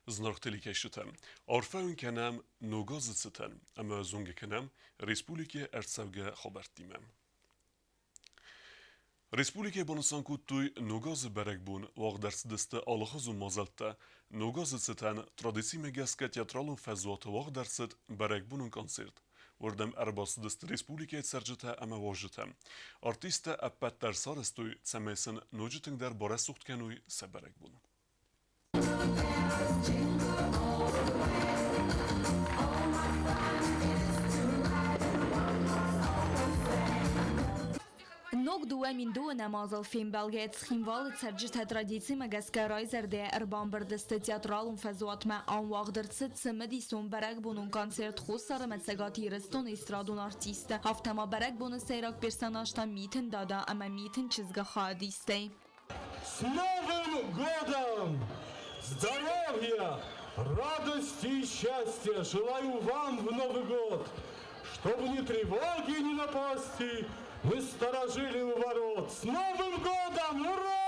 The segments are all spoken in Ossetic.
Зынаргъ телекӕсджытӕ, арфӕ уын кӕнӕм Ног азы цытӕн ӕмӕ зонгӕ кӕнӕм республикӕйы ӕрцӕугӕ хабӕрттимӕ. Республикӕйы банысан кодтой Ног азы бӕрӕгбон, уагъд ӕрцыдысты алыхуызон мадзӕлттӕ. Ног азы цытӕн традицимӕ гӕсгӕ театралон фӕзуаты уагъд ӕрцыд бӕрӕгбонон концерт. Уырдӕм ӕрбацыдысты республикӕйы цӕрджытӕ ӕмӕ уазджытӕ. Артисттӕ ӕппӕт дӕр сарӕзтой, цӕмӕй сын ноджы тынгдӕр барӕсугъд кӕной сӕ бӕрӕгбон. Ног 2002 азыл фембӕлгӕ Цхинвалы цӕрджытӕ традицимӕ гӕсгӕ райзӕрдӕйӕ ӕрбамбырд сты театралон фӕзуатмӕ. Ам уагъд ӕрцыд цымыдисон бӕрӕгбонон концерт Хуссар ӕмӕ Цӕгат Ирыстоны эстрадон артисттӕ, афтӕ ма бӕрӕгбоны сӕйраг персонажтӕ Митын Дада ӕмӕ Митын чызгы хайадистӕй. С Новым годом! Здоровья, радости и счастья желаю вам в Новый год, чтобы ни тревоги, ни напасти не сторожили у ворот. С Новым годом! Ура!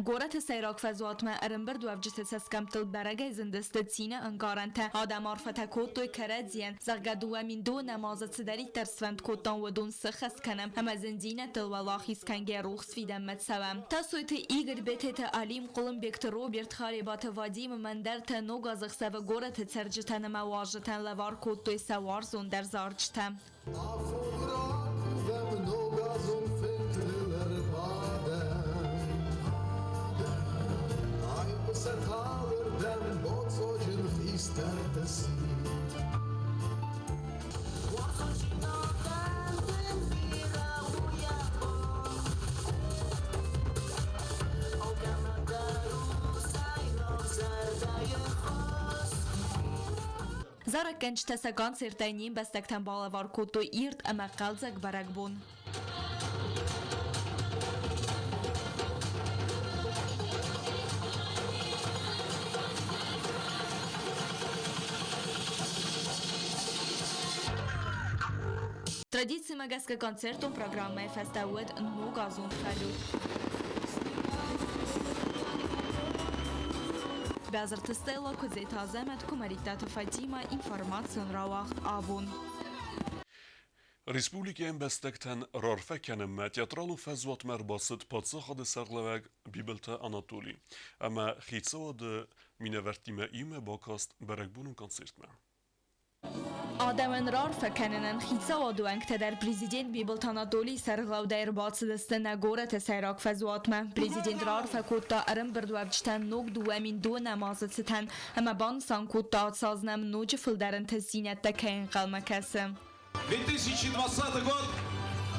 Горӕты сӕйраг фӕзуатмӕ ӕрӕмбырдуӕвджыты цӕсгӕмттыл бӕрӕгӕй зындысты цины ӕнкъарӕнтӕ. Адӕм арфӕтӕ кодтой кӕрӕдзийӕн, зӕгъгӕ, 2000 азы цыдӕриддӕр сфӕнд кодтам, уыдон сыххӕст кӕнӕм ӕмӕ зындзинӕдтыл уӕлахиз кӕнгӕ рухс фидӕнмӕ цӕуӕм. Тасойты Игорь, Бететы Алим, Хъуылымбегты Роберт, Харебаты Вадим ӕмӕ ӕндӕртӕ ног азы ӕхсӕвы горӕты цӕрджытӕн ӕмӕ уазджытӕн лӕвар кодтой сӕ уарзондӕр зарджытӕ. Афон ракувӕм ногазон фынгтыл ӕрбадӕм. Айхъуысӕд алырдӕм боцъоджын хистӕрты цин. Зарӕггӕнджытӕ сӕ концерттӕй не мбӕстӕгтӕн балӕвар кодтой ирд ӕмӕ хъӕлдзӕг бӕрӕгбон. Традицимӕ гӕсгӕ концертон программӕйы фӕстӕ уыд ногазон фӕлыд. Бязырты Стелла, Куыдзеты Азӕмӕт, Куымӕридтаты Фатимӕ, информацион рауагъд абон. Республикӕйы ӕмбӕстӕгтӕн рарфӕ кӕнынмӕ театралон фӕзуатмӕ ӕрбацыд паддзахады сӕргълӕууӕг Бибылты Анатоли ӕмӕ хицауады минӕвӕрттимӕ иумӕ бакаст бӕрӕгбонон концертмӕ. Адӕмӕн рарфӕ кӕнынӕн хицауады уӕнгтӕ дӕр президент Бибылты Анатолийы сӕргълӕудӕй ӕрбацыдысты нӕ горӕты сӕйраг фӕзуатмӕ. Президент раарфӕ кодта ӕрӕмбырдуӕвджытӕн ног 2002 азы цытӕн ӕмӕ банысан кодта, ацаз нӕм ноджы фылдӕр ӕнтыстдзинӕдтӕ кӕй ӕнхъӕлмӕ кӕсы. 2020 год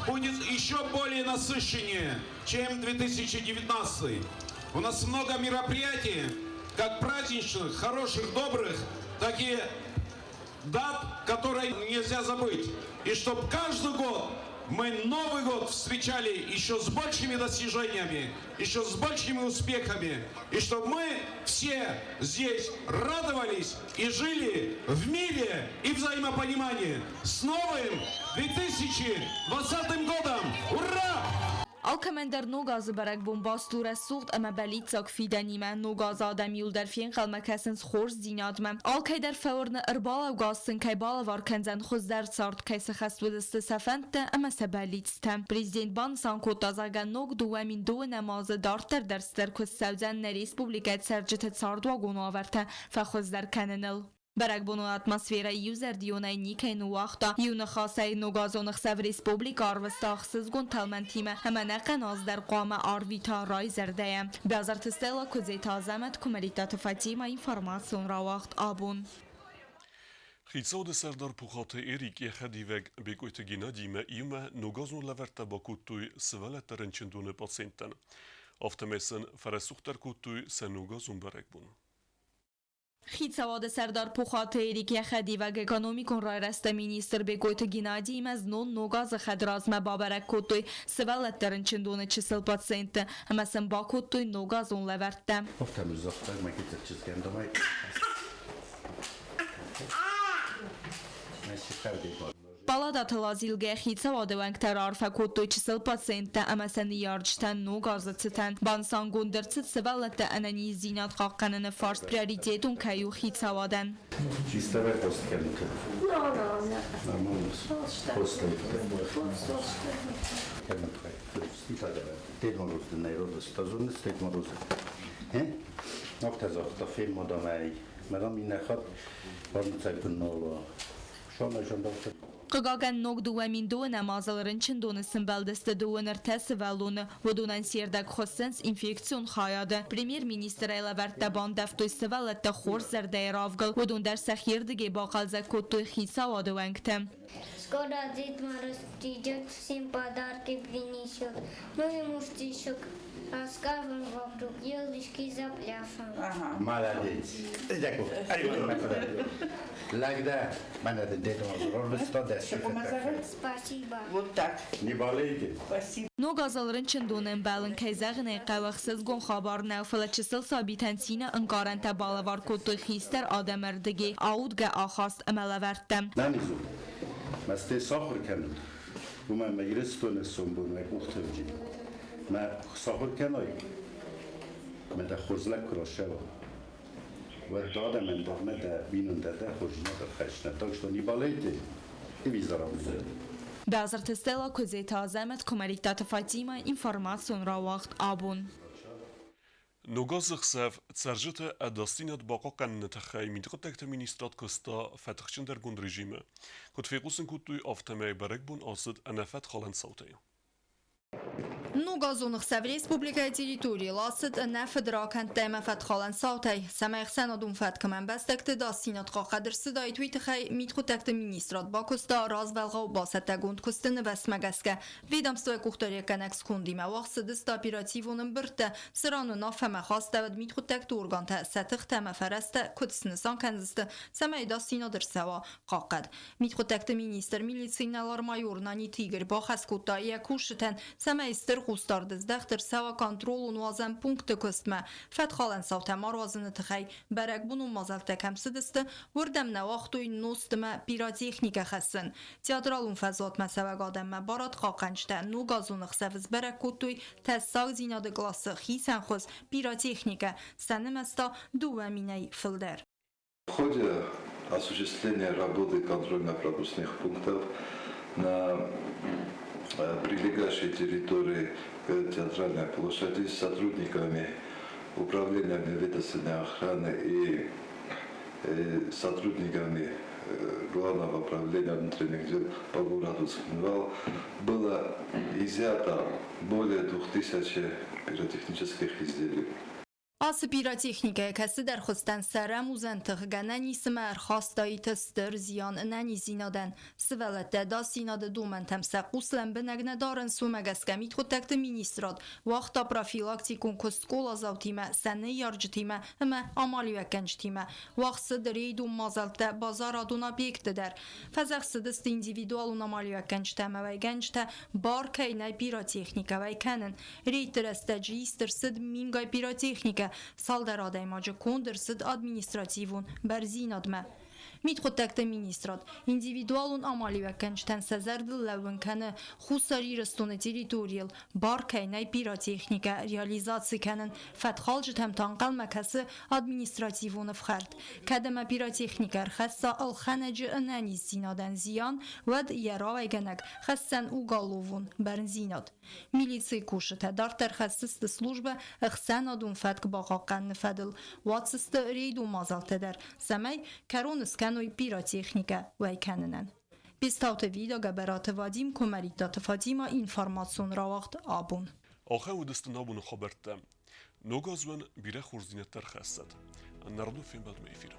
будет еще более насыщеннее, чем 2019. У нас много мероприятий, как праздничных, хороших, добрых, так и дат, которые нельзя забыть. И чтобы каждый год мы Новый год встречали еще с большими достижениями, еще с большими успехами, и чтобы мы все здесь радовались и жили в мире и взаимопонимании. С новым 2020 годом! Ура! Алкӕмӕн дӕр Ног азы бӕрӕгбон баст у рӕсугъд ӕмӕ бӕллиццаг фидӕнимӕ. Ног азы адӕм иуылдӕр фенхъӕлмӕ кӕсынц хорздзинадмӕ. Алкӕй дӕр фӕуырны, ӕрбалӕугӕ аз сын кӕй балӕвар кӕндзӕн хуыздӕр цард, кӕй сыхӕст уыдзысты сӕ фӕндтӕ ӕмӕ сӕ бӕллицтӕ. Президент банысан кодта, зӕгъгӕ, ног 2002 азы дарддӕр дӕр цыдӕр куыст цӕудзӕн нӕ республикӕйы цӕрджыты цардуагон уавӕртӕ фӕхуыздӕр кӕныныл. Бӕрӕгбонон атмосферӕ иузӕрдионӕй никӕй ныууагъта. Иу ныхасӕй ногазон ӕхсӕв республикӕ арвыста ӕхсызгон тӕлмӕнтимӕ ӕмӕ ӕнӕхъӕн аз дӕр хъуамӕ арвита райзӕрдӕйӕ. Бязырты Стелла, Куыдзеты Азӕмӕт, Куымӕридтаты Фатимӕ, информацион рауагъд абон. Хицауады сӕрдар Пухаты Эрик йӕ хӕдивӕг Бекъойты Геннадиимӕ иумӕ ногазон лӕвӕрттӕ бакодтой сывӕллӕтты рынчындоны пациенттӕн. Афтӕмӕй сын фӕрӕсугъддӕр кодтой сӕ ногазон бӕрӕгбон. Хицауады сӕрдар Пухаты Эрик йӕ хӕдивӕг экономикон райрӕзты министр Бекъойты Геннадиимӕ знон Ног азы хӕдразмӕ бабӕрӕг кодтой сывӕллӕтты рынчындоны чысыл пациентты ӕмӕ сын бакодтой ногазон лӕвӕрттӕ. Палататыл азилгӕ хицауады уӕнгтӕ раарфӕ кодтой чысыл пациенттӕ ӕмӕ сӕ ныййарджытӕн ног азы цытӕн. Банысангонд ӕрцыд, сывӕллӕтты ӕнӕниздзинад хъахъхъӕныны фарст приоритетон кӕй у хицауадӕн. Чистовая кость кӕнут? Нормально. Хъыгагӕн, ног 2012 азыл рынчындоны сымбӕлдысты дыууын ӕртӕ сывӕллоны. Уыдонӕн се рдӕг хуыссынц инфекцион хайады. Премьер-министрӕй лӕвӕрттӕ бандӕвтой сывӕллӕтты хорз зӕрдӕйы равгыл. Уыдон дӕр сӕхирдыгӕй бахъӕлдзӕг кодтой хицауады уӕнгтӕ. Скоро Дед Мороз придет, всем подарки принесет. Мы ему стишок расскажем, вокруг елочки запляшем. Молодец. Лӕг дӕ, мӕнӕ дын Дед Мороз Спасибо. Вот так. Не болейте. Спасибо. Ног азыл рынчындоны ӕмбӕлын, кӕй зӕгъын ӕй хъӕуы, ӕхсызгон хабар нӕу, фӕлӕ чысыл сабитӕн цины ӕнкъарӕнтӕ балӕвар кодтой хистӕр адӕмы ӕрдыгӕй аудгӕ ахаст ӕмӕ лӕвӕрттӕ. Нӕниз у. Мӕстӕй сахуыр кӕнут, уымӕн мӕ Ирыстоны сомбон уӕ къухты уыди. Мӕ куы сахуыр кӕной, мӕ дӕ хорз лӕг куы рацӕуа, уӕд дӕ адӕмӕн дӕр мӕ дӕ бинонтӕ дӕ хорздзинад ӕрхӕссынӕн. Так что не болейте и выздоравливайте. Базырты Стелла, Куыдзеты Азӕмӕт, Куымӕридтаты Фатимӕ, информацион рауагъд Абон. Ног азы хсӕв цӕрджыты ӕдасдзинад бахъахъхъӕныны тыххӕй мидхъуыддӕгты министрад куыста фӕтыхджындӕргонд режимы. Куыд фехъусын кодтой, афтӕмӕй бӕрӕгбон ацыд ӕнӕфӕтхалӕн цаутӕй. Ногазон ӕхсӕв республикӕйы территорийыл ацыд ӕнӕ фыдракӕндтӕ ӕмӕ фӕткхалӕн цаутӕй. Цӕмӕй ӕхсӕнадон фӕткмӕ ӕмбӕстӕгты дасдзинад хъахъхъӕд ӕрцыдаид, уый тыххӕй мидхъуыддӕгты министрад бакуыста развӕлгъау бацӕттӕгонд куысты нывӕзтмӕ гӕсгӕ. Ведомствойы къухдариуӕггӕнӕг скондимӕ уагъд цыдысты оперативон ӕмбырдтӕ, цыран уынаффӕмӕ хастӕуыд мидхъуыддӕгты органтӕ сӕ тыхтӕ ӕмӕ фӕрӕзтӕ куыд снысан кӕндзысты, цӕмӕй дасдзинад ӕрцӕуа хъахъхъӕд. Мидхъуыддӕгты министр милицийы инӕлар-майор Наниты Игорь бахӕс кодта йӕ кусджытӕн, цӕмӕй стыр хъусдард здӕхт ӕрцӕуа контролон-уадзӕн пункты куыстмӕ. Фӕткхалӕн цаутӕ ма руадзыны тыххӕй бӕрӕгбонон мадзӕлттӕ кӕм цыдысты, уырдӕм нӕ уагътой нозтмӕ пиротехникӕ хӕссын. Театралон фӕзуатмӕ цӕуӕг адӕммӕ барадхъахъхъӕнджытӕ ногазон ӕхсӕвы сбӕрӕг кодтой тӕссагдзинады къласы хицӕн хуыз пиротехникӕ, сӕ нымӕц та 2000-ӕй фылдӕр. В ходе осуществления работы контрольно-пропускных пунктов на прилегающей территории Театральной площади с сотрудниками Управления вневедомственной охраны и сотрудниками Главного управления внутренних дел по городу Цхинвал было изъято более 2000 пиротехнических изделий. Ацы пиротехникӕйы кӕцыдӕр хуызтӕн сӕ рӕмудзӕн тых гӕнӕн ис ӕмӕ ӕрхастаид стыр зиан ӕнӕниздзинадӕн. Сывӕллӕттӕ ӕдасдзинады домӕнтӕм сӕ хъус лӕмбынӕг нӕ дарынц, уымӕ гӕсгӕ мидхъуыддӕгты министрад уагъта профилактикон куыст скъоладзаутимӕ, сӕ ныййарджытимӕ ӕмӕ амалиуӕггӕнджытимӕ. Уагъд цыд рейдон мадзӕлттӕ базарадон объектты дӕр. Фӕдзӕхсыдысты индивидуалон амалиуӕггӕнджытӕ ӕмӕ уӕйгӕнджытӕ бар кӕй нӕй пиротехникӕ уӕй кӕнын. Рейдты рӕстӕджы ист ӕрцыд мингай пиротехникӕ, цалдӕр адӕймаджы конд ӕрцыд административон бӕрндзинадмӕ. Мидхъуыддӕгты министрад индивидуалон амалиуӕггӕнджытӕн сӕ зӕрдыл лӕууын кӕны Хуссар Ирыстоны территорийыл бар кӕй нӕй пиротехникӕ реализаци кӕнын, фӕткхалджытӕм та ӕнхъӕлмӕ кӕсы административон ӕфхӕрд. Кӕд ӕмӕ пиротехникӕ ӕрхӕсса ӕлхӕнӕджы ӕнӕниздзинадӕн зиан, уӕд йӕ рауӕйгӕнӕг хӕсдзӕн уголовон бӕрндзинад. Милицийы кусджытӕ дарддӕр хӕсдзысты службӕ ӕхсӕнадон фӕтк бахъахъхъӕныны фӕдыл, уадздзысты рейдон мадзӕлттӕ дӕр, цӕмӕй кӕрон скӕной пиротехникӕ уӕй кӕнынӕн. Бестауты Вида, Гӕбӕраты Вадим, Куымӕридтаты Фатимӕ, информацион рауагъд абон. Ахӕм уыдысты абоны хабӕрттӕ. Ног аз уын бирӕ хорздзинӕдтӕ ӕрхӕссӕд. Нӕрдон фембӕлдмӕ эфиры.